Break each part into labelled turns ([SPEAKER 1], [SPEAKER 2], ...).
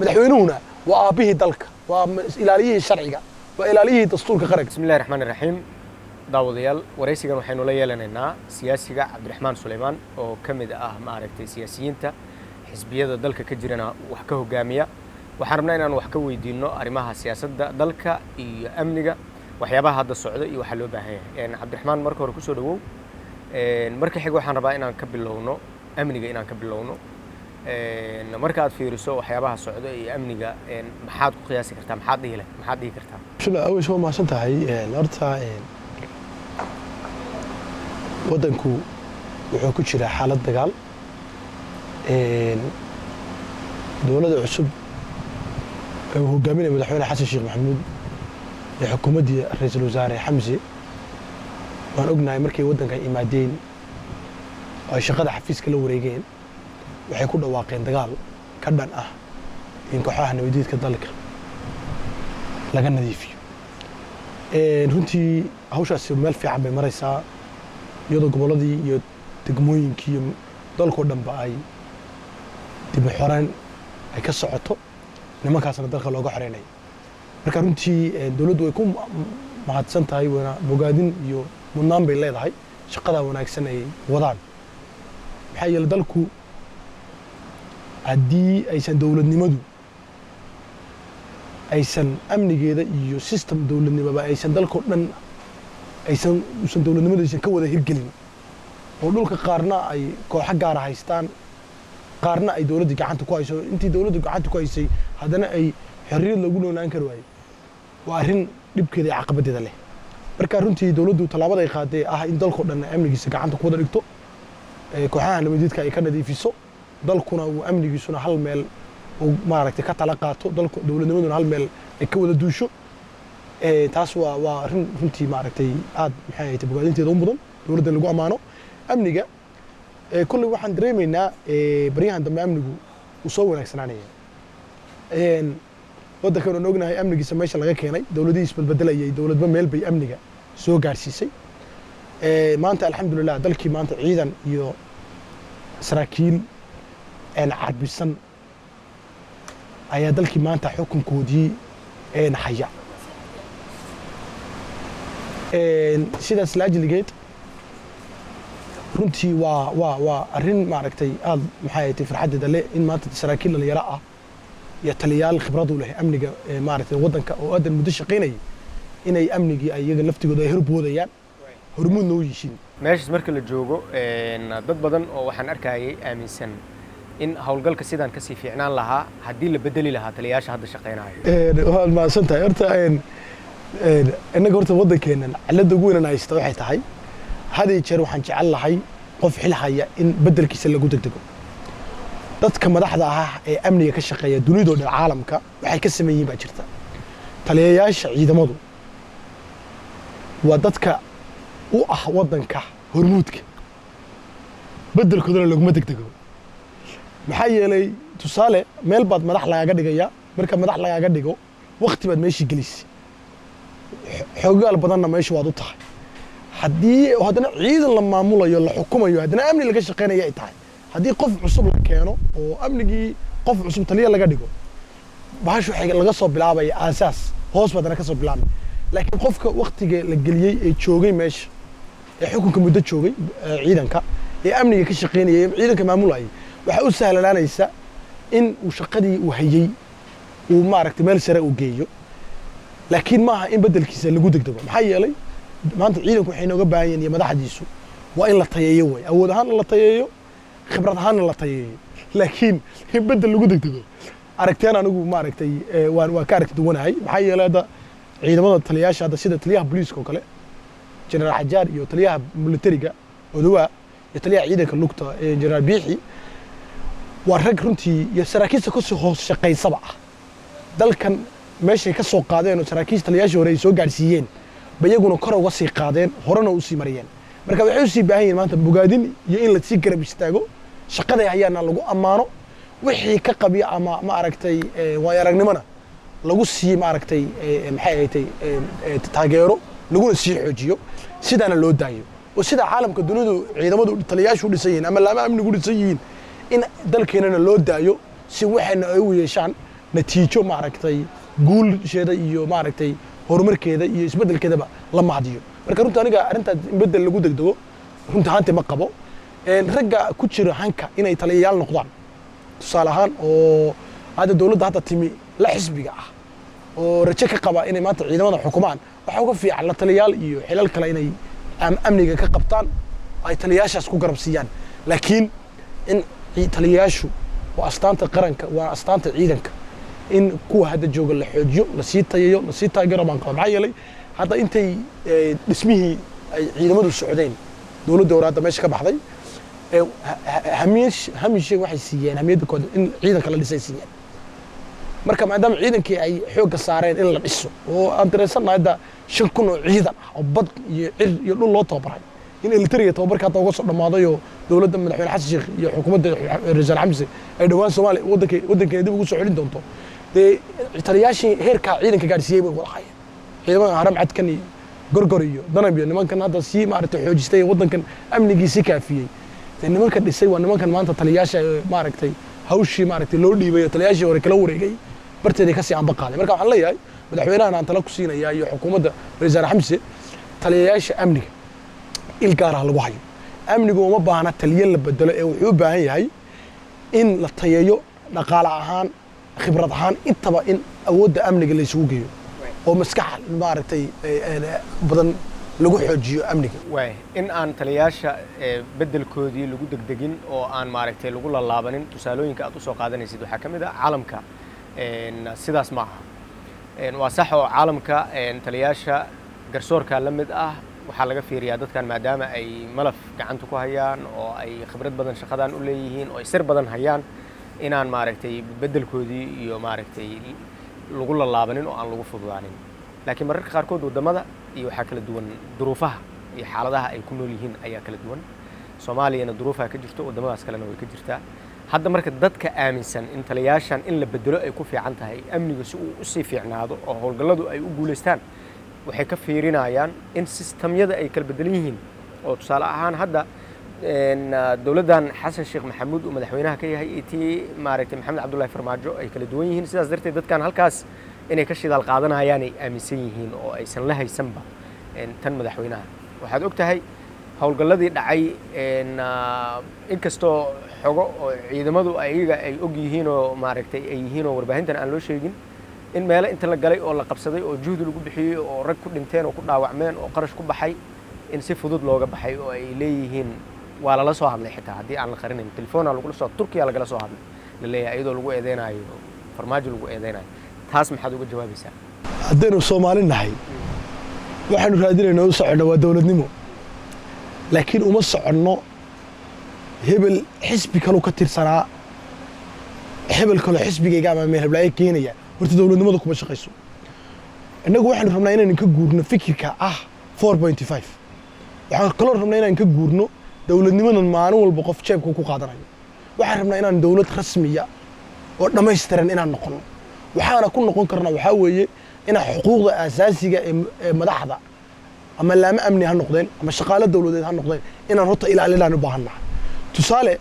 [SPEAKER 1] Madaxweynuhuna waa aabbihii dalka, waa ilaaliyihii sharciga, waa ilaaliyihii dastuurka qaranka.
[SPEAKER 2] Bismi illahi raxmaan iraxiim. Daawadayaal, waraysigan waxaynu la yeelanaynaa siyaasiga Cabdiraxmaan Suleymaan oo ka mid ah, maaragtay, siyaasiyiinta xisbiyada dalka ka jirana wax ka hogaamiya. Waxaan rabnaa inaan wax ka weydiino arrimaha siyaasadda dalka iyo amniga, waxyaabaha hadda socda iyo waxaa loo baahan yahay. Cabdiraxmaan, marka hore kusoo dhawow. Marka xiga waxaan rabaa inaan ka bilowno amniga, inaan ka bilowno. Marka aad fiiriso waxyaabaha socda iyo amniga, maxaad ku qiyaasi kartaa? Maxaad dhihi leh? Maxaad dhihi kartaa?
[SPEAKER 1] Bismillah, aweys, waa mahadsan tahay. Horta waddanku wuxuu ku jiraa xaalad dagaal. Dowladda cusub ee uu hogaaminaya Madaxweyne Xasan Sheekh Maxamuud iyo xukuumaddii Ra-iisul Wasaare Xamse, waan ognahay markay waddanka imaadeen oo ay shaqada xafiiska la wareegeen, waxay ku dhawaaqeen dagaal ka dhan ah in kooxaha nabadiidka dalka laga nadiifiyo. Runtii hawshaasi meel fiican bay maraysaa, iyadoo gobolladii iyo degmooyinkii iyo dalkoo dhanba ay dib u xoreyn ay ka socoto, nimankaasna dalka looga xoreynayo. Marka runtii dowladdu way ku mahadsan tahay, wana bogaadin iyo mudnaan bay leedahay shaqada wanaagsan ay wadaan. Maxaa yeelay, dalku haddii aysan dowladnimadu aysan amnigeeda iyo system dowladnimoba aysan dalkao dhan aysan usan dowladnimadu aysan ka wada hirgelin, oo dhulka qaarna ay kooxo gaara haystaan, qaarna ay dowladda gacanta ku hayso, intii dowladdu gacanta ku haysay haddana ay xorriyad lagu noolaan kari waayo, waa arrin dhibkeeda iyo caqabadeeda leh. Marka runtii dowladdu tallaabada ay qaaday ah in dalkao dhan amnigiisa gacanta ku wada dhigto, kooxaha nabadiidka ay ka nadiifiso, dalkuna uu amnigiisuna hal meel uu, maaragtay, ka tala qaato dalku, dowladnimaduna hal meel ay ka wada duusho, taas waa arrin runtii, maaragtay, aad, maxay ahayd, bogaadinteeda u mudan dowladda lagu ammaano. Amniga kolley waxaan dareemaynaa baryahan dambe amnigu uu soo wanaagsanaanaya. Waddankan oon ognahay amnigiisa meesha laga keenay, dowladihii isbedbedelayay, dowladba meel bay amniga soo gaarsiisay. Maanta, alxamdulilah, dalkii maanta ciidan iyo saraakiil carbisan ayaa dalkii maanta xukunkoodii haya. Sidaas laajligeed runtii waa arrin, maaragtay, aad, maxay ahayd, farxaddeeda leh in maanta saraakiil dhalinyaro ah iyo taliyaal khibrad u leh amniga, maaragtay, waddanka oo aadan muddo shaqaynayay inay amnigii ay iyaga laftigooda ay horboodayaan, hormuudna u yihiin.
[SPEAKER 2] Meeshaas marka la joogo, dad badan oo waxaan arkayay aaminsan in howlgalka sidaan kasii fiicnaan lahaa haddii la bedeli lahaa taliyayaasha hadda shaqaynaya.
[SPEAKER 1] Waad mahadsan tahay. Horta innaga horta waddankeennan cilladda ugu weynan haysta waxay tahay, had iyo jeer waxaan jecel lahay qof xil haya in beddelkiisa lagu degdego. Dadka madaxda ah ee amniga ka shaqeeya dunidoo dhan, caalamka, waxay ka sameeyiin baa jirta. Taliyayaasha ciidamadu waa dadka u ah waddanka hormuudka, beddelkoodana laguma degdego. Maxaa yeelay, tusaale, meel baad madax lagaaga dhigaya. Marka madax lagaaga dhigo, wakti baad meeshii gelisay, xoogaal badanna meesha waad u tahay. Haddii haddana ciidan la maamulayo, la xukumayo, haddana amni laga shaqeynaya ay tahay, haddii qof cusub la keeno oo amnigii qof cusub taliya laga dhigo, bahashu waxay laga soo bilaabaya aasaas hoos ba haddana ka soo bilaabay. Laakiin qofka waktiga la geliyey ee joogay meesha, ee xukunka muddo joogay, ciidanka ee amniga ka shaqeynayay ee ciidanka maamulayay, waxaa u sahlanaanaysa in uu shaqadii uu hayey uu, maaragtay, meel sare uu geeyo. Laakiin maaha in beddelkiisa lagu degdego. Maxaa yeelay, maanta ciidanku waxay nooga baahan yihiin iyo madaxdiisu waa in la tayeeyo, way awood ahaanna la tayeeyo, khibrad ahaanna la tayeeyo. Laakiin in beddel lagu degdego, aragteen anigu, maaragtay, waan ka aragti duwanahay. Maxaa yeelay, hadda ciidamada taliyayaasha hadda, sida taliyaha booliiska oo kale, Jenaraal Xajaar, iyo taliyaha militariga Odowaa, iyo taliyaha ciidanka lugta, Jenaraal Biixi, waa rag runtii iyo saraakiisha kasoo hoos shaqaysaba ah. Dalkan meeshay ka soo qaadeen oo saraakiisha taliyayaashii hore ay soo gaadhsiiyeen ba iyaguna kor uga sii qaadeen, horena usii mariyeen. Marka waxay usii baahan yihiin maanta bogaadin iyo in lasii garab istaago, shaqaday hayaana lagu ammaano, wixii ka qabiya ama, ma aragtay, waayo aragnimona lagu sii, maaragtay, maxay ahayd, taageero, laguna sii xoojiyo, sidaana loo daayo. Oo sida caalamka dunidu ciidamadu taliyayaashu u dhisan yihiin ama laama amnigu dhisan yihiin, in dalkeenana loo daayo si waxayna ay u yeeshaan Natiijo maaragtay guulsheeda iyo maaragtay horumarkeeda iyo isbeddelkeedaba la mahdiyo. Marka runta aniga arrintaas in beddel lagu degdego runta ahaantii ma qabo. Ragga ku jira hanka inay taliyayaal noqdaan, tusaale ahaan, oo hadda dowladda hadda timi la xisbiga ah oo rajo ka qaba inay maanta ciidamada xukumaan, waxaa uga fiican la taliyaal iyo xilal kale inay amniga ka qabtaan, ay taliyayaashaas ku garab siiyaan. Laakiin in taliyayaashu waa astaanta qaranka, waa astaanta ciidanka, in kuwa hadda jooga la xoojiyo, lasii tayayo, lasii taageero baan qaba. Maxaa yeelay hadda intay dhismihii ay ciidamadu socdeen, dowladda hore hadda meesha ka baxday, hamishe waxay siiyeen hamiyadda kooda in ciidanka la dhisay siiyeen. Marka maadaama ciidankii ay xoogga saareen in la dhiso, oo aan dareensannahay hadda 5,000 oo ciidan ah oo bad iyo cir iyo dhul loo tababaray, in militariga tababarka hadda uga soo dhammaaday, oo dowladda Madaxweyne Xasan Sheekh iyo xukuumadda Ra'iisul Xamse ay dhowaan Soomaaliya waddankeeda dib ugu soo celin doonto, dee taliyaashii heerkaa ciidanka gaadhsiiyey bay wada hayeen. Ciidamada Haram Cadkan iyo Gorgor iyo Danab iyo nimankan hadda sii maaragtay xoojistay ee waddankan amnigiisi kaafiyey, dee nimanka dhisay waa nimankan maanta taliyaasha ee maaragtay hawshii maaragtay loo dhiibay oo taliyaashii hore kala wareegay barteeday kasii anba qaaday. Marka waxaan leeyahay madaxweynahan aan tala ku siinayaa iyo xukuumadda Ra'iisul Xamse, taliyayaasha amniga il gaar ah lagu hayo. Amnigu uma baahna taliye la bedelo ee wuxuu u baahan yahay in la tayeeyo dhaqaale ahaan, khibrad ahaan, intaba in awoodda amniga la isugu geeyo oo maskax maaragtay badan lagu xoojiyo amniga.
[SPEAKER 2] Waay, in aan taliyayaasha beddelkoodii lagu degdegin oo aan maaragtay lagu lalaabanin, tusaalooyinka aad usoo qaadanaysid waxaa ka mid ah caalamka. Sidaas ma aha. Waa sax oo caalamka taliyayaasha garsoorka la mid ah waxaa laga fiiriyaa dadkan maadaama ay malaf gacanta ku hayaan oo ay khibrad badan shaqadan u leeyihiin oo ay sir badan hayaan, inaan maaragtay beddelkoodii iyo maaragtay lagu lalaabanin oo aan lagu fududaanin. Laakiin mararka qaarkood waddamada iyo waxaa kala duwan duruufaha iyo xaaladaha ay ku nool yihiin ayaa kala duwan. Soomaaliyana duruufaha ka jirto, waddamadaas kalena way ka jirtaa. Hadda marka dadka aaminsan in taliyaashan in la bedelo ay ku fiican tahay amniga si uu usii fiicnaado oo howlgalladu ay u guulaystaan, waxay ka fiirinayaan in sistamyada ay kala bedelan yihiin, oo tusaale ahaan hadda dowladdan Xasan Sheekh Maxamuud uu madaxweynaha ka yahay iyo tii maaragtay Maxamed Cabdullaahi Farmaajo ay kala duwan yihiin. Sidaas darteed dadkan halkaas inay ka shidaal qaadanayaan ay aaminsan yihiin oo aysan la haysanba tan madaxweynaha. Waxaad og tahay howlgalladii dhacay, inkastoo xogo oo ciidamadu ayaga ay og yihiin oo maaragtay ay yihiin oo warbaahintan aan loo sheegin, in meelo inta la galay oo la qabsaday oo juhdi lagu bixiyey oo rag ku dhinteen oo ku dhaawacmeen oo qarash ku baxay, in si fudud looga baxay oo ay leeyihiin waa lala soo hadlay, xitaa haddii aan la qarinayn telefoona lagula soo, Turkiya lagala soo hadlay la leeyahay, iyadoo lagu eedeynayo Farmaajo lagu eedeynayo. Taas maxaad uga jawaabaysaa?
[SPEAKER 1] Haddaynu Soomaali nahay, waxaanu raadinayna u soconno waa dowladnimo, laakiin uma soconno hebel xisbi kaluu ka tirsanaa, hebel kaloo xisbigayga ama meel heblaayo keenaya. Horta dowladnimadu kuma shaqayso. Innagu waxaanu rabnaa inaynu ka guurno fikirka ah 4.5. Waxaan kaloo rabnaa inaan ka guurno dowladnimadan maalin walba qof jeebka ku qaadanayo. Waxaan rabnaa inaan dowlad rasmiya oo dhammaystiran inaan noqono. Waxaana ku noqon karna waxaa weeye inaan xuquuqda aasaasiga ee madaxda, ama laamo amni ha noqdeen ama shaqaalo dowladeed ha noqdeen, inaan horta ilaalinaan u baahannahay. Tusaale,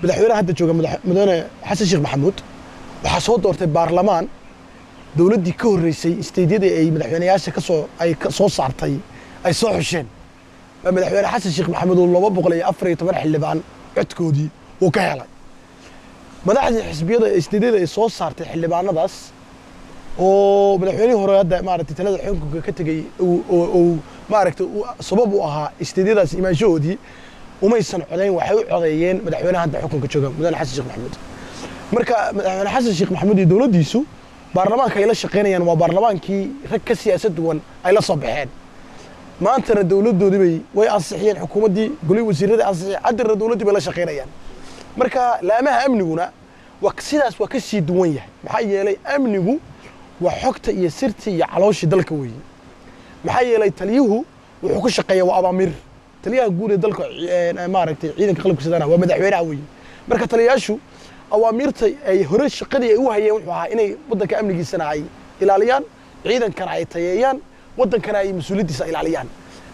[SPEAKER 1] madaxweynaha hadda jooga, Mudane Xasan Sheekh Maxamuud, waxaa soo doortay baarlamaan dowladdii ka horreysay isteydyadii ay madaxweyneyaasha kasoo ay soo saartay ay soo xusheen baa Madaxweyne Xasan Sheekh Maxamuud uu 214 xildhibaan codkoodii uu ka helay. Madaxdii xisbiyada isteydyada ay soo saartay xildhibaanadaas oo madaxweynihii hore hadda maaragtay talada xukunka ka tegey uu maaragtay sabab u ahaa isteydyadaas imaanshahoodii, umaysan codayn. Waxay u codeeyeen madaxweynaha hadda xukunka jooga, Mudane Xasan Sheekh Maxamuud. Marka Madaxweyne Xasan Sheekh Maxamuud iyo dowladdiisu baarlamaanka ay la shaqaynayaan waa baarlamaankii rag ka siyaasad duwan ay la soo baxeen. Maantana dowladdoodii bay way ansixiyeen, xukuumaddii golihii wasiirada ansixiyeen, haddarna dowladdii bay la shaqaynayaan. Marka laamaha amniguna waa sidaas, waa ka sii duwan yahay. Maxaa yeelay amnigu waa xogta iyo sirta iyo calooshii dalka weeye. Maxaa yeelay taliyuhu wuxuu ku shaqeeyaa waa abaamir. Taliyaha guud ee dalka, maaragtay ciidanka qalabka sidana, waa madaxweynaha weeye. Marka taliyayaashu awaamiirta ay hore shaqadii ay u hayeen wuxuu ahaa inay waddanka amnigiisana ay ilaaliyaan, ciidankana ay tayeeyaan, waddankana ay mas-uuliyaddiisa ilaaliyaan.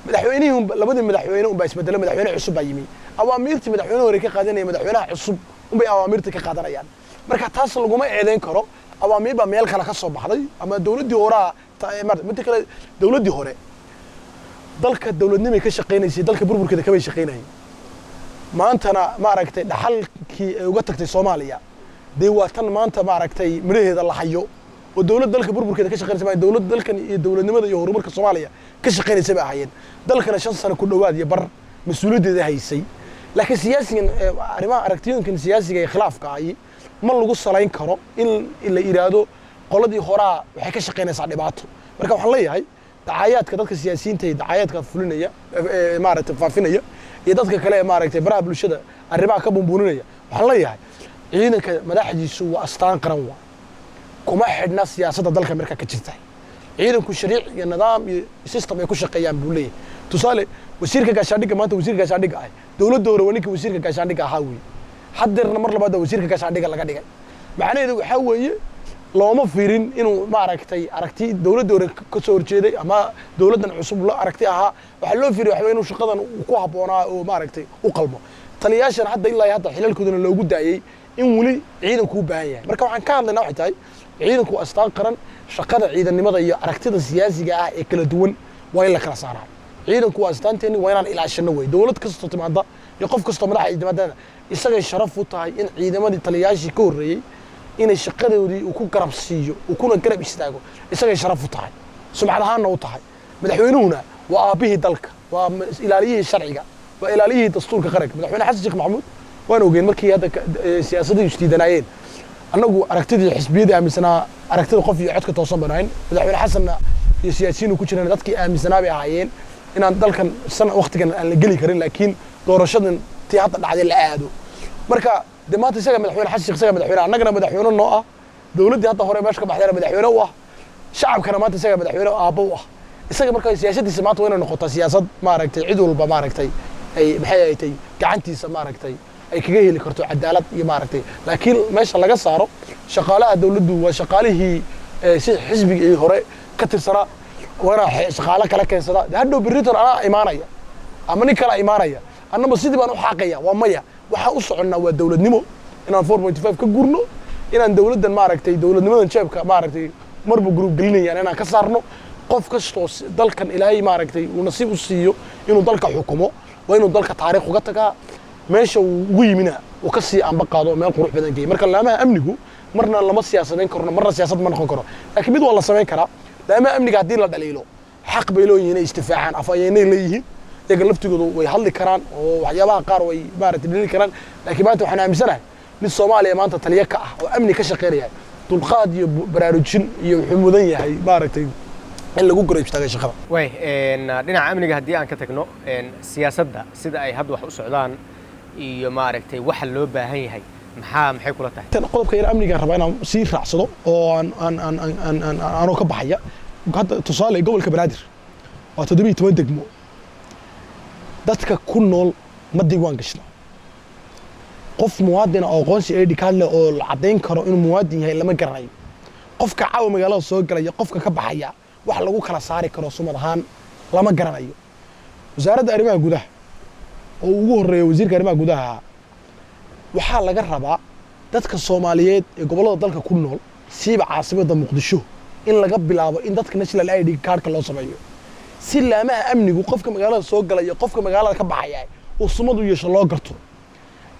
[SPEAKER 1] Madaxweynihii labadii madaxweyne unbaa isbedelo, madaxweyne cusub baa yimi. Awaamiirtii madaxweyne hore ka qaadanaya madaxweynaha cusub unbay awaamiirta ka qaadanayaan. Marka taas laguma eedeyn karo. Awaamiir baa meel kale ka soo baxday ama dowladdii horaa. Midda kale, dowladdii hore dalka dowladnimay ka shaqaynaysay, dalka burburkeeda kamay shaqaynayay. Maantana, maaragtay, dhaxalkii ay uga tagtay Soomaaliya dee waa tan maanta, maaragtay, midhaheeda la hayo. Oo dowlad dalka burburkeeda ka shaqaynaysa ma dowlad dalkan iyo dowladnimada iyo horumarka Soomaaliya ka shaqaynaysa bay ahaayeen. Dalkana 5 sano ku dhowaad iyo bar mas-uuliyaddeeda haysay. Laakiin siyaasigan, arrimaha aragtiyooyinkan siyaasiga ee khilaafka ahi ma lagu salayn karo in la yidhaahdo qoladii horaa waxay ka shaqaynaysaa dhibaato. Marka waxaan leeyahay, dacaayaadka dadka siyaasiyiinta iyo dacaayaadka fulinaya, maaragtay, faafinaya iyo dadka kale ee, maaragtay, baraha bulshada arrimaha ka bumbuuninaya, waxaan leeyahay ciidanka madaxdiisu waa astaan qaran, waa kuma xidhna siyaasadda dalka markaa ka jirta. Ciidanku shariic iyo nidaam iyo system ay ku shaqeeyaan buu leeyahay. Tusaale, wasiirka gaashaandhigga maanta, wasiirka gaashaandhigga ah dowladda hore waa ninka wasiirka gaashaandhigga ahaa weeye. Haddeerna mar labaad baa wasiirka gaashaandhigga laga dhigay. Macnaheedu waxaa weeye looma fiirin inuu, maaragtay, aragti dowladda hore ka soo horjeeday ama dowladdan cusub la aragti ahaa. Waxaa loo fiiriya waxa inuu shaqadan ku habboonaa oo, maaragtay, u qalmo. Taliyaashan hadda ilaa hadda xilalkoodana loogu daayey in weli ciidanku u baahan yahay. Marka waxaan ka hadlaynaa waxay tahay, ciidanku waa astaan qaran. Shaqada ciidannimada iyo aragtida siyaasiga ah ee kala duwan waa in la kala saaraa. Ciidanku waa astaanteenni, waa inaan ilaashano wey. Dowlad kastoo timaada iyo qof kastoo madaxa ay timaadana, isagay sharaf u tahay in ciidamadii taliyayaashii ka horreeyey inay shaqadoodii uu ku garab siiyo, uu kuna garab istaago. Isagay sharaf u tahay, sumcad ahaanna u tahay. Madaxweynuhuna waa aabbihii dalka, waa ilaaliyihii sharciga, waa ilaaliyihii dastuurka qaranka. Madaxweyne Xasan Sheekh Maxamuud waan ogeen markii hadda siyaasadii isdiidanaayeen. Annagu aragtidii xisbiyadii aaminsanaa aragtida qof iyo codka toosan baan ahayn. Madaxweyne Xasanna iyo siyaasiyiinu ku jiraan dadkii aaminsanaa bay ahaayeen inaan dalkan san waqtigan aan la geli karin, laakiin doorashadan tii hadda dhacday la aado. Marka de maanta isaga, madaxweyne Xasan Sheekh, isaga madaxweyne, annagana madaxweyne noo ah, dowladdii hadda hore meesha ka baxdayna madaxweyne u ah, shacabkana maanta isaga madaxweyne aabbo u ah isaga. Marka siyaasaddiisa maanta waa inay noqotaa siyaasad, maaragtay, cid walba, maaragtay, ay maxay ay tay gacantiisa, maaragtay, ay kaga heli karto cadaalad iyo, maaragtay. Laakiin meesha laga saaro shaqaalaha dowladdu waa shaqaalihii si xisbigii hore ka tirsanaa, waa inaa shaqaalo kala keensada. De hadhow berriton anaa imaanaya ama nin kalaa imaanaya, annaba sidii baan u xaaqaya, waa maya. Waxaan u soconnaa waa dowladnimo, inaan 4.5 ka gurno, inaan dowladdan, maaragtay, dowladnimadan jeebka, maaragtay, marba group gelinayaan inaan ka saarno. Qof kastoo dalkan Ilaahay, maaragtay, uu nasiib u siiyo inuu dalka xukumo, waa inuu dalka taariikh uga tagaa, meesha uu ugu yimina uu ka sii amba qaado oo meel qurux badan geeyo. Marka laamaha amnigu marna lama siyaasadayn karno, marna siyaasad ma noqon karo. Laakiin mid waa la samayn karaa: laamaha amniga haddii la dhaliilo, xaq bay leeyihiin inay isdifaacaan. Afhayeenay leeyihiin, iyaga laftigoodu way hadli karaan oo waxyaabaha qaar way, maaragtay, dhaliili karaan. Laakiin maanta waxaan aaminsanahay mid Soomaaliya maanta taliye ka ah oo amni ka shaqeynaya dulqaad iyo baraarujin iyo wuxuu mudan yahay, maaragtay, in lagu garab istaagay shaqada.
[SPEAKER 2] Way dhinaca amniga haddii aan ka tagno, siyaasadda sida ay hadda wax u socdaan iyo, maaragtay, waxa loo baahan yahay, maxay kula tahay?
[SPEAKER 1] Tan qodobka yar amnigaan rabaa inaan sii raacsado oo aan aan aan aan aan aan anoo ka baxaya hadda. Tusaale, gobolka Banaadir waa 17 degmo. Dadka ku nool ma diiwaan gashna. Qof muwaadin oo aqoonsi ID card leh oo la caddayn karo inuu muwaadin yahay lama garanayo. Qofka caawa magaalada soo galaya, qofka ka baxaya, wax lagu kala saari karo sumad ahaan lama garanayo. Wasaaradda arrimaha gudaha oo ugu horreeya wasiirka arrimaha gudaha, waxaa laga rabaa dadka Soomaaliyeed ee gobollada dalka ku nool, siiba caasimadda Muqdisho, in laga bilaabo in dadka national ID cardka loo sameeyo, si laamaha amnigu qofka magaalada soo galaya, qofka magaalada ka baxaya uu sumad u yeesho, loo garto,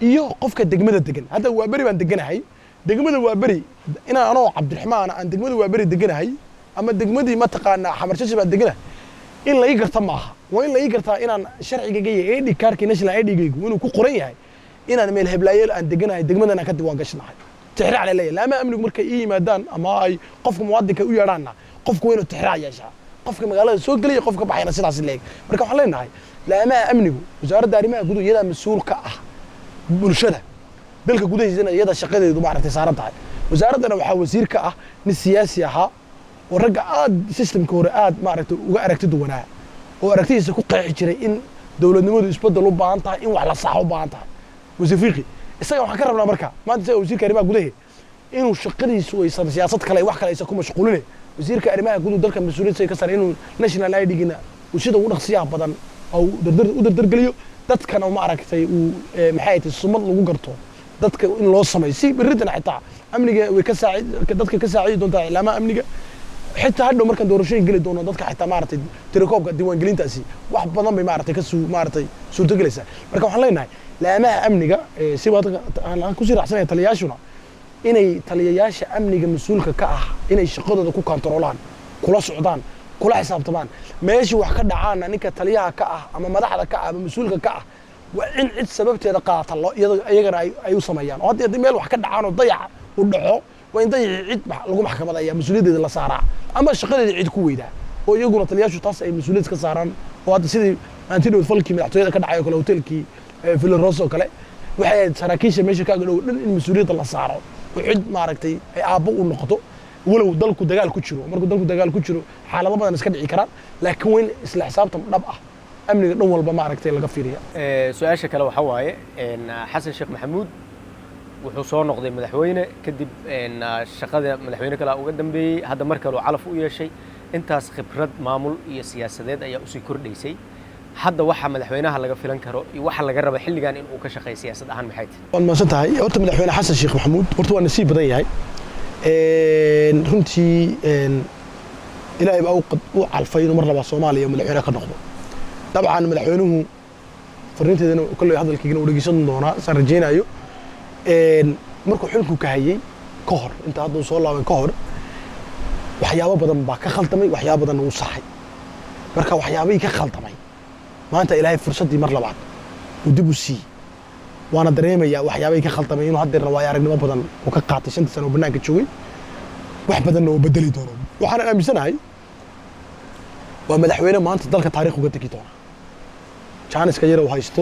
[SPEAKER 1] iyo qofka degmada degan. Hadda waa beri baan deganahay degmada waa beri. Inaan anoo Cabdiraxmaan aan degmada waa beri deganahay ama degmadii, mataqaanaa, Xamarshasha baan deganahay, in la ii garta maaha. Waa in la ii gartaa inaan sharcigayga iyo ID cardkii, national ID-gaygu, inuu ku qoran yahay inaan meel heblaayeel aan deganahay, degmadan aan ka diiwaan gashanahay. Tixraac la leeyahay. Laamaha amnigu markay ii yimaadaan ama ay qofka muwaadinka u yeedhaanna, qofku waa inuu tixraac yeeshaa, qofka magaalada soo gelaya, qofka baxayna sidaas leeg. Marka waxaan leenahay laamaha amnigu, wasaaradda arrimaha guduhu iyadaa mas-uul ka ah bulshada dalka gudahiisana, iyada shaqadeedu, maaragtay, saaran tahay. Wasaaraddana waxaa wasiir ka ah nin siyaasi ahaa oo ragga aad systemka hore aad, maaragtay, uga aragti duwanaa oo aragtidiisa ku qeexi jiray in dowladnimadu isbedel u baahan tahay, in wax la saxo u baahan tahay, wasiir Fiqi. Isaga waxaan ka rabnaa marka maanta, isaga wasiirka arrimaha gudaha, inuu shaqadiisu aysan siyaasad kale, wax kale aysan ku mashquuline. Wasiirka arrimaha guduhu dalka mas-uuliyadda ka saaran inuu national ID-gina uu sida ugu dhaqsiyaha badan oo u dardar u dardargeliyo, dadkana, maaragtay, uu maxay tahay sumad lagu garto Dadka in loo sameeyo si berritana xitaa amniga way ka saacid, dadka ka saacidi doontaa ilaamaha amniga. Xitaa hadhow markaan doorashooyin geli doono, dadka xitaa maaragtay tirakoobka diiwaangelintaasi wax badan bay maaragtay ka suu maaragtay suurtogelaysaa. Marka waxaan leenahay laamaha amniga, si aan kusii raacsanaya taliyayaashuna, inay taliyayaasha amniga mas-uulka ka ah inay shaqadooda ku kontaroolaan, kula socdaan, kula xisaabtamaan. Meeshii wax ka dhacaana ninka taliyaha ka ah ama madaxda ka ah ama mas-uulka ka ah waa in cid sababteeda qaata loo iyadoo iyagana ay u sameeyaan. Oo haddii meel wax ka dhacaan oo dayaca u dhaco, waa in dayacii cid lagu maxkamadaya, mas-uuliyaddeeda la saaraa ama shaqadeeda cid ku weydaa, oo iyaguna taliyayaashu taas ay mas-uuliyad ka saaraan. Oo hadda sidii antidhow falkii madaxtooyada ka dhacay oo kale, hotelkii Villa Rosa oo kale, waxay ahayd saraakiisha meesha ka agdhow dhan in mas-uuliyadda la saaro oo cid maaragtay ay aabbo u noqoto. Walow dalku dagaal ku jiro, markuu dalku dagaal ku jiro xaalado badan iska dhici karaan, laakiin waa in isla xisaabtan dhab ah amniga dhan walba maaragtay laga fiiriya.
[SPEAKER 2] Su-aasha kale waxaa waaye, Xasan Sheekh Maxamuud wuxuu soo noqday madaxweyne kadib, shaqada madaxweyne kale uga dambeeyey. Hadda mar kale uu calaf u yeeshay, intaas khibrad maamul iyo siyaasadeed ayaa usii kordhaysay. Hadda waxa madaxweynaha laga filan karo iyo waxa laga raba xilligan in uu ka shaqeeyo siyaasad ahaan maxay tahay?
[SPEAKER 1] Waad mahadsan tahay. Horta madaxweyne Xasan Sheekh Maxamuud horta waa nasiib badan yahay. Runtii Ilaahay baa u calfay inuu mar labaad Soomaaliya madaxweyne ka noqdo. Dabcan madaxweynuhu fariinteedana kolley hadalkaygana uu dhegeysan doonaa saan rajaynayo. Markuu xilku ka hayey ka hor, inta hadda uu soo laaban ka hor, waxyaabo badan baa ka khaldamay, waxyaabo badanna wuu saxay. Marka waxyaabihii ka khaldamay maanta Ilaahay fursaddii mar labaad uu dib u siiyey, waana dareemayaa waxyaabihii ka khaldamay inuu haddeerna waayo aragnimo badan uu ka qaatay 5-tii sano oo bannaanka joogay, wax badanna uu bedeli doono. Waxaan aaminsanahay waa madaxweyne maanta dalka taarikh uga tegi doona. Jaaniska yar uu haysto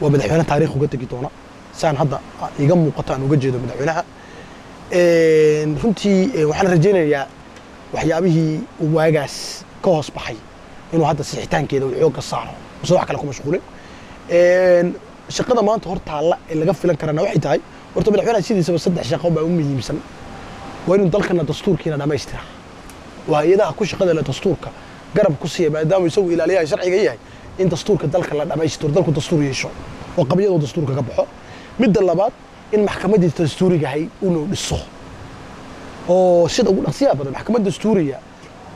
[SPEAKER 1] waa madaxweyne taarikh uga tegi doona, saan hadda iga muuqato aan uga jeedo madaxweynaha. Runtii waxaan rajaynayaa waxyaabihii uu waagaas ka hoos baxay inuu hadda sixitaankeeda uu xoogga saaro, use wax kale ku mashquulin. Shaqada maanta hor taalla ee laga filan karana waxay tahay, horta madaxweynaha sidiisaba saddex shaqo baa u muhiimsan. Waa inuu dalkana dastuurkiina dhammaystira, waa hay-adaha ku shaqada leh dastuurka garab ku siiya, maadaama isagu ilaaliyaha sharciga yahay, in dastuurka dalka la dhammaystiro, dalku dastuur yeesho oo qabyadoo dastuurka ka baxo. Midda labaad, in maxkamaddii dastuurigahay inuu dhiso oo sida ugu dhaqsiyaha badan maxkamad dastuuriya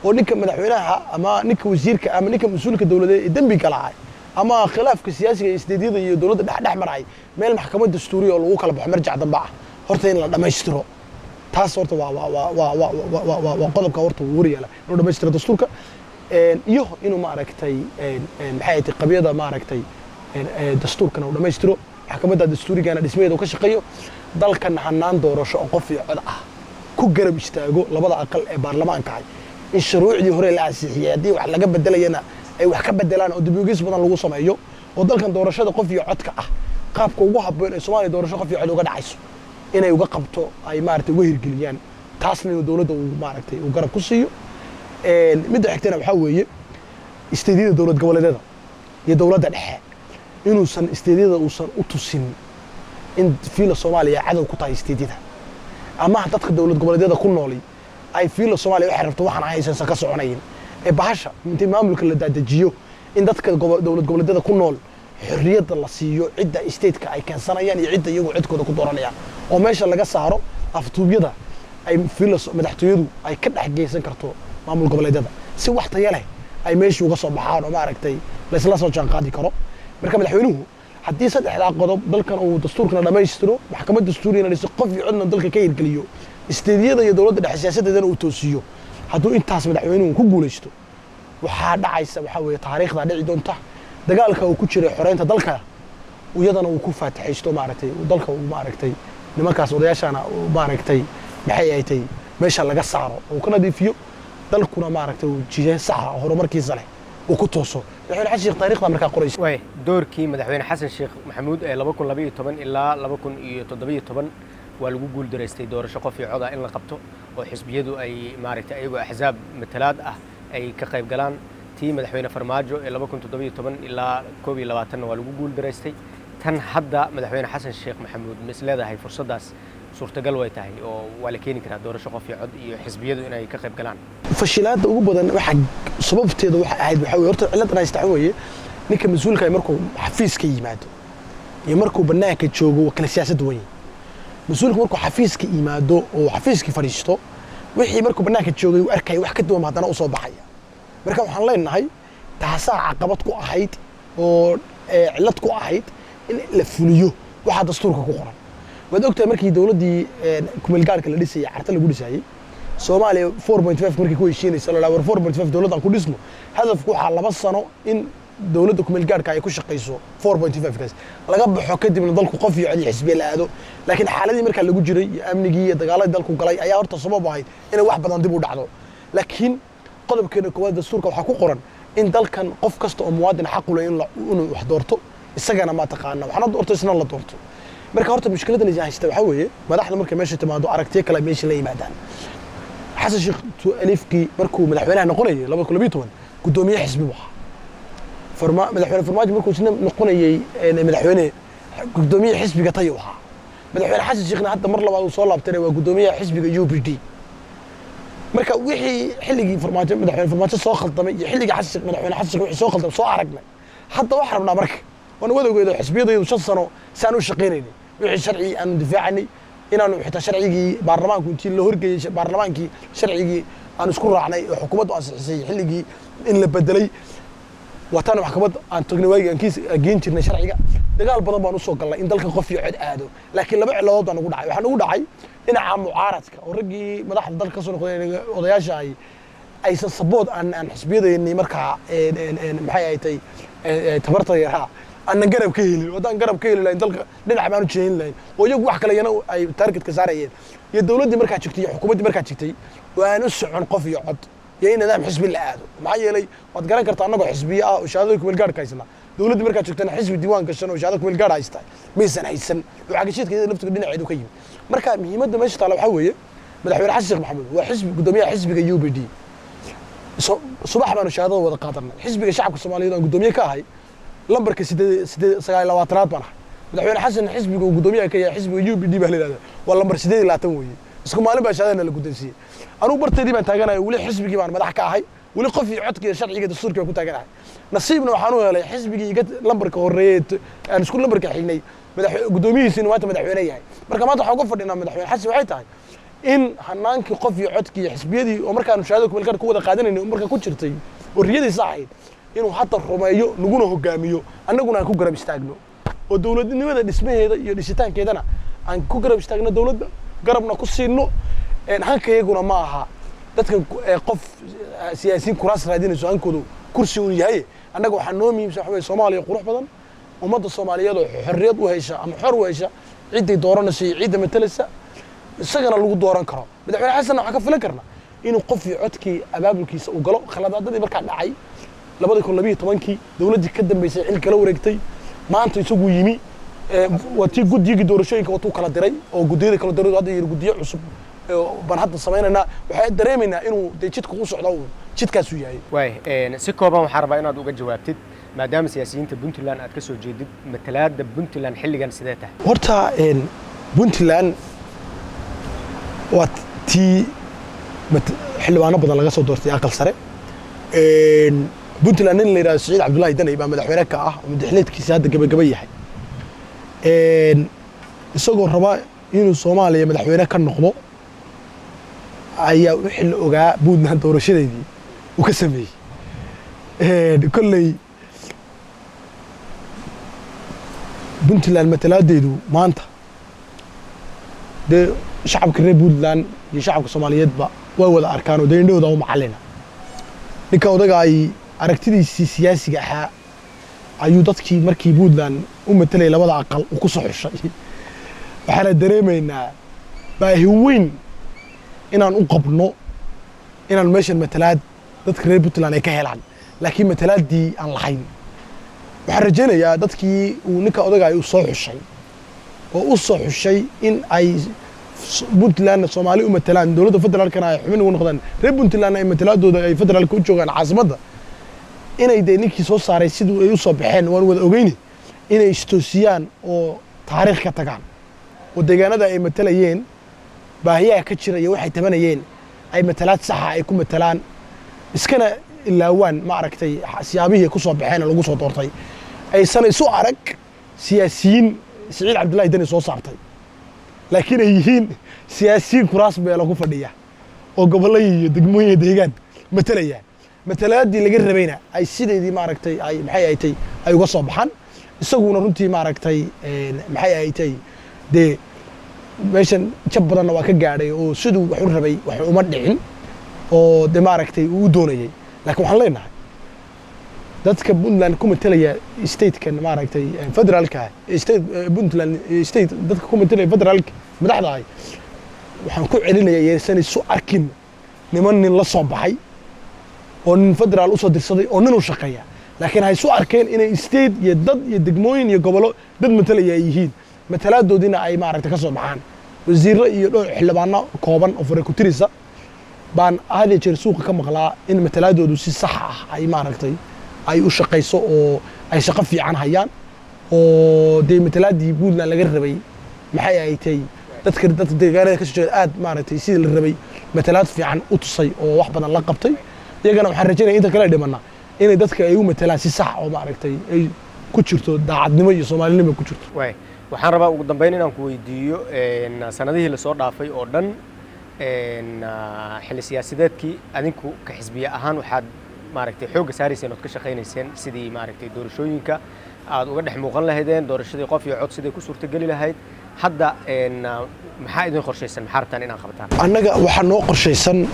[SPEAKER 1] oo ninka madaxweynaha ama ninka wasiirka ama ninka mas-uulka dowladeed ee dembi galaay ama khilaafka siyaasiga iyo isdeedyada iyo dowladda dhex maray, meel maxkamad dastuuriya oo lagu kala baxo, marjac dambe ah, horta in la dhammaystiro. Taas horta waa qodobka horta uu horyaala, inuu dhammaystiro dastuurka iyo inuu maaragtay maxay ahayd qabyada maaragtay dastuurkana uu dhammaystiro, maxkamadda dastuurigana dhismaheeda uu ka shaqeeyo, dalkan hanaan doorasho oo qof iyo cod ah ku garab istaago labada aqal ee baarlamaanka ah, in shuruucdii hore la ansixiyey haddii wax laga bedelayana ay wax ka bedelaan oo dib u eegis badan lagu sameeyo, oo dalkan doorashada qof iyo codka ah qaabka ugu habboon ee Soomaaliya doorasho qof iyo cod uga dhacayso inay uga qabto, ay maaragtay uga hirgeliyaan. Taasna inuu dowladda uu maaragtay uu garab ku siiyo. Midda xigtana waxaa weeye isteedyada dowlad goboleedyada iyo dowladda dhexe, inuusan isteedyada uusan u tusin in Fiila Soomaaliya cadow ku tahay isteedyada, ama dadka dowlad goboleedyada ku nooli ay Fiila Soomaaliya waxay rabto waxaan ahaysansan ka soconayin, ee bahasha intii maamulka la daadajiyo in dadka dowlad goboleedyada ku nool xorriyadda la siiyo, cidda stateka ay keensanayaan iyo cidda iyagu cidkooda ku dooranayaan, oo meesha laga saaro aftuubyada ay fiila madaxtooyadu ay ka dhex geysan karto maamul goboleedyada, si wax tayo leh ay meeshii uga soo baxaan oo maaragtay laysla soo jaanqaadi karo. Marka madaxweynuhu haddii saddexdaa qodob dalkan uu dastuurkana dhammaystiro, maxkamad dastuuriyana dhiso, qof iyo codna dalka ka hirgeliyo, isteediyada iyo dowladda dhexe siyaasaddeedana uu toosiyo, hadduu intaas madaxweynuhu ku guulaysto, waxaa dhacaysa waxaa weeye taariikhdaa dhici doonta. Dagaalka uu ku jiray xoreynta dalka iyadana uu ku faatixaysto, maaragtay dalka uu maaragtay nimankaas odayaashana uu maaragtay maxay ahayd meesha laga saaro, uu ka nadiifiyo, dalkuna maaragtay uu jihee saxa oo horumarkiisa leh uu ku tooso. Madaxweyne Xasan Sheekh taariikhda markaa qoraysa.
[SPEAKER 2] Waay, doorkii madaxweyne Xasan Sheekh Maxamuud ee 2012 ilaa 2017 waa lagu guul daraystay doorasho qof iyo cod ah in la qabto oo xisbiyadu ay maaragtay ayagoo axsaab matalaad ah ay ka qayb galaan. Tii madaxweyne Farmaajo ee 2017 ilaa 21-na waa lagu guul daraystay. Tan hadda madaxweyne Xasan Sheekh Maxamuud ma is leedahay fursaddaas suurtagal way tahay oo waa la keeni karaa doorasho qof iyo cod iyo xisbiyadu inay ka qayb galaan?
[SPEAKER 1] Fashilaadda ugu badan waxa sababteeda waxa ahayd waxaa weye, horta cilladan haysta waxaa weeye ninka mas-uulka ah markuu xafiiska yimaado Iyo markuu bannaanka joogo waa kala siyaasad duwan yihin. Mas-uulku markuu xafiiska yimaado oo xafiiskii fadhiisto, wixii markuu bannaanka joogay uu arkaya wax ka duwan ba haddana usoo baxaya. Marka waxaan leenahay taasaa caqabad ku ahayd oo cillad ku ahayd in la fuliyo waxaa dastuurka ku qoran. Waad ogtahay markii dowladdii kumeelgaarka la dhisayay, Carta lagu dhisayay, Soomaaliya 4.5 markii ku heshiinaysa, la war 4.5 dowladdan ku dhisno, hadafku waxaa 2 sano in dowladda kumeelgaarka ay ku shaqayso 4.5 kaas, laga baxo kadibna dalku qof iyo cod iyo xisbiye la aado. Laakiin xaaladii markaa lagu jiray iyo amnigii iyo dagaaladii dalku galay ayaa horta sabab ahayd inay wax badan dib u dhacdo. Laakiin qodobkeena koowaad dastuurka waxaa ku qoran in dalkan qof kasta oo muwaadin xaq u leh inuu wax doorto, isagana ma taqaana waxna doorto, isna la doorto. Marka horta mushkiladan is haysta waxaa weeye, madaxda markay meesha timaado aragtiyo kale meesha la yimaadaan. Xasan Sheekh alifkii markuu madaxweynaha noqonayay 2012 guddoomiye xisbi buu ahaa. Madaxweyne Farmaajo markuu isna noqonayay madaxweyne, guddoomiye xisbiga tayo ahaa. Madaxweyne Xasan Sheekhna hadda mar labaad uu soo laabtayna waa guddoomiyaha xisbiga UPD. Marka wixii xilligii Farmaajo, madaxweyne Farmaajo soo khaldamay iyo xilligii Xasan Sheekh, madaxweyne Xasan Sheekh wixii soo khaldamay soo aragnay. Hadda waxaan rabnaa marka waan wadawgeeda xisbiyadayadu 5 sano saan u shaqaynaynay, wixii sharcigii aanu difaacanay, inaanu xitaa sharcigii baarlamaanku intii la horgeeyey baarlamaankii sharcigii aan isku raacnay oo xukuumaddu ansixisay xilligii in la bedelay, waataana maxkamad aan tagnay waagii aan kiis geen jirnay sharciga. Dagaal badan baan usoo galnay in dalka qof iyo cod aado, laakiin laba ciladood baa nagu dhacay. Waxaa nagu dhacay dhinaca mucaaradka oo raggii madaxda dalka kasoo noqday odayaasha ay aysan support aan xisbiyadaynii markaa maxay ay tay tabarta yaraa aanan garab ka helin. Haddaan garab ka heli lahayn, dalka dhinac baan u jeedin lahayn oo iyagu wax kale iyana ay targetka saarayeen, iyo dowladdii markaa jirtay iyo xukuumaddii markaa jirtay oo aan u socon qof iyo cod iyo in nidaam xisbi la aado. Maxaa yeelay waad garan kartaa, annagoo xisbiye ah oo shahaadada kumeel gaarhka haysana, dowladdii markaa joogtana xisbi diiwaan gashan oo shahaado kumeel gaar haysta maysan haysan, oo cagashiidka iyada laftiga dhinaceedu ka yimi. Marka muhiimadda meesha taala waxaa weeye, madaxweyne Xasan Sheekh Maxamuud waa xisbi guddoomiyaha xisbiga UPD. Subax baanu shahaadada wada qaadanay. Xisbiga Shacabka Soomaaliyeed aan guddoomiye ka ahay, lambarka sideed sideed 29aad baan ahay. Madaxweyne Xasan xisbiga uu guddoomiyaha ka yahay, xisbiga UPD baa la yidhahdaa, waa lambar 28 weeye. Isku maalin baa shahaadana la guddoonsiiyey. Anugu barteedii baan taaganahay, weli xisbigii baan madax ka ahay, weli qof iyo codkii sharciga dastuurkii baan ku taaganahay. Nasiibna waxaan u helay xisbigii iga lambarka horreeyey aan isku lambarka xignay madax guddoomiyihiisina maanta madaxweyne yahay. Marka maanta waxaan uga fadhinaa madaxweyne Xasan waxay tahay in hanaankii qof iyo codkii iyo xisbiyadii oo markaanu shahaadada kumeelgaarka ku wada qaadanaynay oo markaa ku jirtay oo riyadiisa ahayd inuu hadda rumeeyo, naguna hogaamiyo, annaguna aan ku garab istaagno oo dowladnimada dhismaheeda iyo dhisitaankeedana aan ku garab istaagno, dowladda garabna ku siino. Hankayaguna ma aha dadkan qof siyaasiyiin kuraas raadinayso hankoodu kursi uu yahay. Annaga waxaa noo muhiimsan waxa weye Soomaaliya qurux badan, ummadda Soomaaliyeed oo xorriyad u hesha ama xor u hesha ciddii dooranaysa iyo cidda matalaysa, isagana lagu dooran karo. Madaxweyne Xasanna waxaan ka filan karnaa inuu qof iyo codkii abaabulkiisa uu galo. Khaladaadadii markaa dhacay 2012-kii, dowladdii ka dambeysay xil kala wareegtay, maanta isagu yimi, waa tii guddigii doorashooyinka watuu kala diray oo guddiyada kala diray. Hadda yiri guddiyo cusub baan hadda samaynaynaa. Waxaan dareemaynaa inuu dee jidka u socdo uu jidkaasuu yahay.
[SPEAKER 2] Waay, si kooban waxaan rabaa inaad uga jawaabtid, maadaama siyaasiyiinta Puntland aad ka soo jeedid, matalaadda Puntland xilligan sidee tahay?
[SPEAKER 1] Horta Puntland waa tii xildhibaano badan laga soo doortay aqal sare. Puntland nin la yidhahdo Siciid Cabdullaahi Daney baa madaxweyne ka ah oo madaxleedkiisa hadda gabagaba yahay. Isagoo raba inuu Soomaaliya madaxweyne ka noqdo ayaa wixii la ogaa Puntland doorashadeedii uu ka sameeyey. Kolley Puntland matalaadeedu maanta dee shacabka reer Puntland iyo shacabka Soomaaliyeedba way wada arkaan oo dee indhahooda u macallina. Ninka odaga ay aragtidiisii siyaasiga ahaa ayuu dadkii markii Puntland u matalayay labada aqal uu ku soo xushay. Waxaana dareemaynaa baahi weyn inaan u qabno inaan meeshan matalaad dadka reer Puntland ay ka helaan, laakiin matalaaddii aan lahayn. Waxaan rajaynayaa dadkii uu ninka odaga uu soo xushay oo u soo xushay in ay Puntlandna Soomaali u matalaan, dowladda federaalkana ay xubin ugu noqdaan, reer Puntlandna ay matalaadooda ay federaalka u joogaan caasimadda, inay dee ninkii soo saaray siduu ay u soo baxeen waan wada ogeyni, inay istoosiyaan oo taariikh ka tagaan oo deegaanada ay matalayeen baahiyaha ka jira iyo waxay tabanayeen ay matalaad saxa ay ku matalaan, iskana ilaawaan ma aragtay siyaabihii ku soo baxeen ee lagu soo doortay, aysan isu arag. Siyaasiyiin Siciid Cabdullaahi Deni soo saartay, laakiin ay yihiin siyaasiyiin kuraas beelo ku fadhiya oo gobollo iyo degmooyin iyo deegaan matalaya. Matalaadii laga rabayna ay sideedii, maaragtay, ay maxay ahatay, ay uga soo baxaan. Isaguna runtii, maaragtay, maxay ahatay, dee meeshan jab badanna waa ka gaadhay oo siduu wax u rabay wax uma dhicin oo de, maaragtay, uu u doonayay. Laakiin waxaan leenahay dadka Puntland ku matalaya statekan, maaragtay, federaalka state, Puntland State dadka ku matalaya federaalka madaxda ahi, waxaan ku celinaya yaysan isu arkin niman nin la soo baxay oo nin federaal usoo dirsaday oo nin u shaqeeya, laakiin ha isu arkeen inay state iyo dad iyo degmooyin iyo gobollo dad matalaya ay yihiin, matalaadoodiina ay, maaragtay, ka soo baxaan. Wasiirro iyo dhowr xildhibaano kooban oo farekutirisa baan had iyo jeer suuqa ka maqlaa in matalaadoodu si sax ah ay, maaragtay, ay u shaqayso oo ay shaqo fiican hayaan oo dee matalaadii Puntland laga rabay, maxay ahatay, dadka deegaanada kasoo jeeda aad, maaragtay, sidii la rabay matalaad fiican u tusay oo wax badan la qabtay. Iyagana waxaan rajaynaya inta kale dhimana inay dadka ay u matalaan si sax oo, maaragtay, ay ku jirto daacadnimo iyo Soomaalinimo ku jirto.
[SPEAKER 2] Waay, waxaan rabaa ugu dambeyn inaan ku weydiiyo, sanadihii lasoo dhaafay oo dhan, xilli siyaasadeedkii adinku ka xisbiye ahaan waxaad, maaragtay, xoogga saarayseen ood ka shaqaynayseen sidii, maaragtay, doorashooyinka aad uga dhex muuqan lahaydeen, doorashadii qof iyo cod siday ku suurtogeli lahayd. Hadda maxaa idin qorshaysan? Maxaa rabtaan inaad qabataan?
[SPEAKER 1] Annaga waxaa noo qorshaysan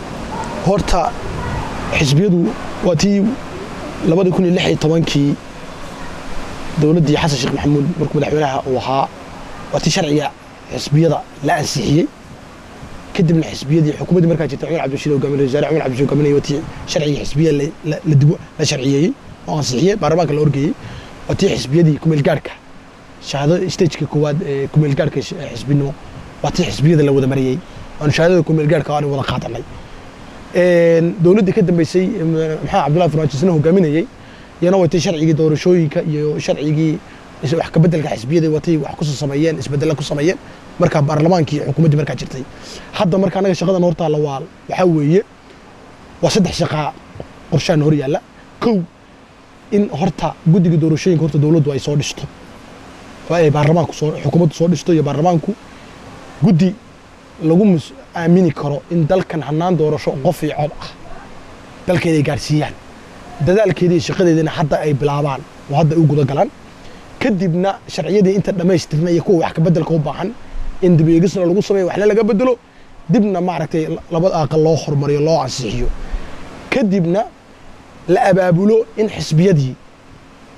[SPEAKER 1] horta xisbiyadu waa tii 2016-kii dowladdii Xasan Sheekh Maxamuud markuu madaxweynaha uu ahaa, waa tii sharciga xisbiyada la ansixiyey. Kadibna xisbiyadii xukuumaddii markaa jirtay, Cumar Cabdirashiid hogaaminay, wasaare Cumar Cabdirashiid hogaaminayay, waa tii sharciga xisbiyada la dib la sharciyeeyey oo ansixiyey, baarlamaanka la horgeeyey. Waa tii xisbiyadii kumeel gaadhka shahaado stageka koowaad ee kumeel gaadhka xisbinimo, waa tii xisbiyada la wada mariyey, aanu shahaadada kumeel gaadhka aanu wada qaadanay. Dowladdii ka dambeysay, Maxamed Cabdullahi Farmaajo isna hogaaminayey, iyana watay sharcigii doorashooyinka iyo sharcigii wax ka beddelka xisbiyada watay wax kusoo sameeyeen, isbeddella ku sameeyeen markaa baarlamaankii iyo xukuumaddii markaa jirtay. Hadda marka annaga shaqadan hortaalla waa waxaa weeye waa saddex shaqaa qorshahan hor yaalla. Kow, in horta guddiga doorashooyinka horta dowladdu ay soo dhisto oo ay baarlamaanku soo, xukuumaddu soo dhisto iyo baarlamaanku guddi lagu aamini karo in dalkan hanaan doorasho qof iyo cod ah dalka inay gaarsiiyaan, dadaalkeedii iyo shaqadeediina hadda ay bilaabaan oo hadda ay u guda galaan. Kadibna sharciyadii inta dhammaystirna iyo kuwa wax ka beddelka u baahan in dib eegisna lagu sameeyo, waxna laga bedelo, dibna, maaragtay, labada aqal loo horumariyo, loo ansixiyo. Kadibna la abaabulo in xisbiyadii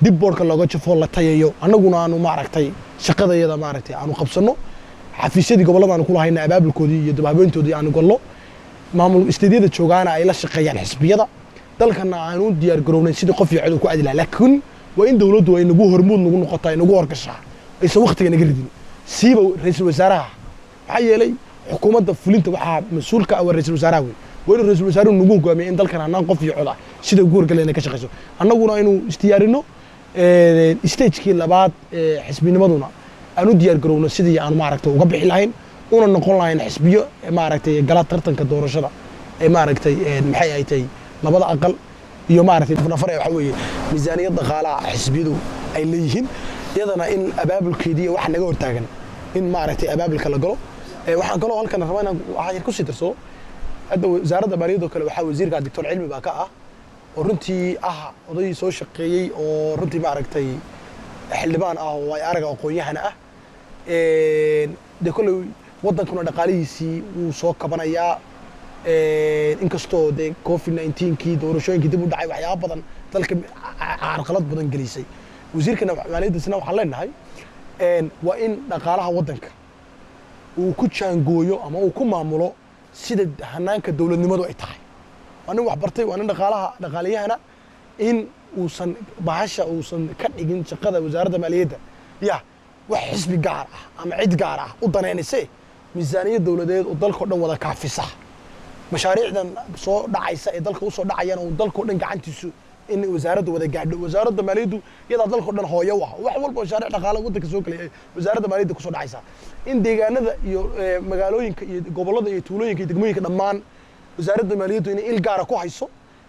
[SPEAKER 1] dib boorka looga jafo, la tayayo. Annaguna aanu, maaragtay, shaqadayada, maaragtay, aanu qabsanno, xafiisyadii gobollada aanu kulahayna abaabulkoodii iyo dabhabeyntoodii aanu gallo, maamul isteedyada joogaana ay la shaqeeyaan xisbiyada, dalkana aanu u diyaar garownay sidii qof iyo cod uu ku aadi lahaa. Laakiin waa in dowladdu ay nagu hormuud nagu noqotaa, ay nagu horgashaa, aysan waqtiga naga ridin, siiba ra'iisul wasaaraha. Maxaa yeelay xukuumadda fulinta waxaa mas-uulka ah waa ra'iisul wasaaraha wey. Waa inuu ra'iisul wasaaruhu nagu hogaamiyo in dalkan hanaan qof iyo cod ah sida ugu horgalay inay ka shaqeyso, annaguna aynu isdiyaarino stagekii labaad ee xisbinimaduna aan u diyaar garowno sidii aanu, maaragtay, uga bixi lahayn una noqon lahayn xisbiyo, maaragtay, gala tartanka doorashada ee, maaragtay, maxay ay tahay, labada aqal iyo, maaragtay, nafar. Waxa weeye miisaaniyad dhaqaalaha xisbiyadu ay leeyihiin, iyadana in abaabulkeedii iyo waxa naga hortaagan in, maaragtay, abaabulka la galo. Waxaan kaloo halkan rabaa inaan waxaa yar kusii darsado. Hadda wasaaradda maaliyadoo kale waxaa wasiirka Doctor Cilmi baa ka ah, oo runtii ah oday soo shaqeeyey oo runtii, maaragtay, xildhibaan ah oo ay araga aqoon-yahan ah. Dee kolley waddankuna dhaqaalihiisii wuu soo kabanayaa, inkastoo dee COVID 19-kii, doorashooyinkii dib u dhacay, waxyaaba badan dalka carqalad badan gelisay. Wasiirkana maaliyaddiisna waxaan leenahay waa in dhaqaalaha waddanka uu ku jaangooyo ama uu ku maamulo sida hanaanka dowladnimadu ay tahay. Waa nin wax bartay, waa nin dhaqaalaha dhaqaaliyahana, in uusan bahasha uusan ka dhigin shaqada wasaaradda maaliyadda ya wax xisbi gaar ah ama cid gaar ah u danaynayse, miisaaniyad dowladeed oo dalkao dhan wada kaafisa, mashaariicdan soo dhacaysa ee dalka usoo dhacayana uu dalkao dhan gacantiisu in wasaaraddu wada gaadho. Wasaaradda maaliyaddu iyadaa dalkao dhan hooyo u ah, wax walba mashaariic dhaqaale waddanka soo gelaya wasaaradda maaliyadda kusoo dhacaysa, in deegaanada iyo magaalooyinka iyo gobollada iyo tuulooyinka iyo degmooyinka dhammaan wasaaradda maaliyaddu inay il gaara ku hayso,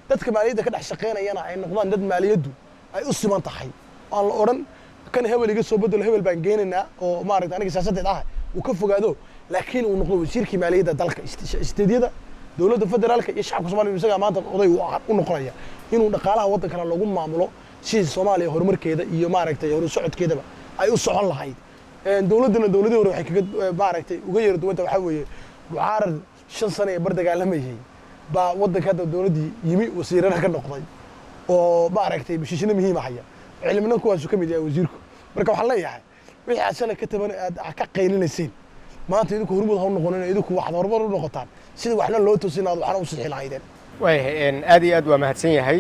[SPEAKER 1] dadka maaliyadda ka dhex shaqaynayana ay noqdaan dad maaliyaddu ay u siman tahay, aan la odhan Kan hebel iga soo bedelo, hebel baan geenaynaa oo maaragta aniga siyaasaddeed ah uu ka fogaado, laakiin uu noqdo wasiirkii maaliyadda dalka, isteedyada, dowladda federaalka iyo shacabka Soomaaliya. Isagaa maanta oday u noqonaya inuu dhaqaalaha waddankana loogu maamulo sidii Soomaaliya horumarkeeda iyo maaragtay horu socodkeedaba ay u socon lahayd. Dowladdana dowladihii hore waxay kaga maaragtay uga yara duwanta waxaa weeye mucaarad 5 sano ee bar dagaalamayay baa waddanka hadda dowladdii yimi, wasiirana ka noqday oo maaragtay bishishina muhiim haya, cilmina kuwaasu ka mid yahay wasiirku. Marka waxaan leeyahay, wixii aad shalay ka taban aad ka qaylinayseen, maanta idinku hormuud ha u noqonin. Idinku waxaad horumar u noqotaan sidii waxna loo toosin lahaad, waxna u sixi lahaydeen.
[SPEAKER 2] Waayahay, aad iyo aad waa mahadsan yahay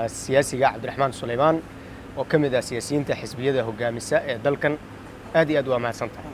[SPEAKER 2] siyaasiga Cabdiraxmaan Sulaymaan oo ka mid ah siyaasiyiinta xisbiyada hogaamisa ee dalkan. Aad iyo aad waa mahadsan tahay.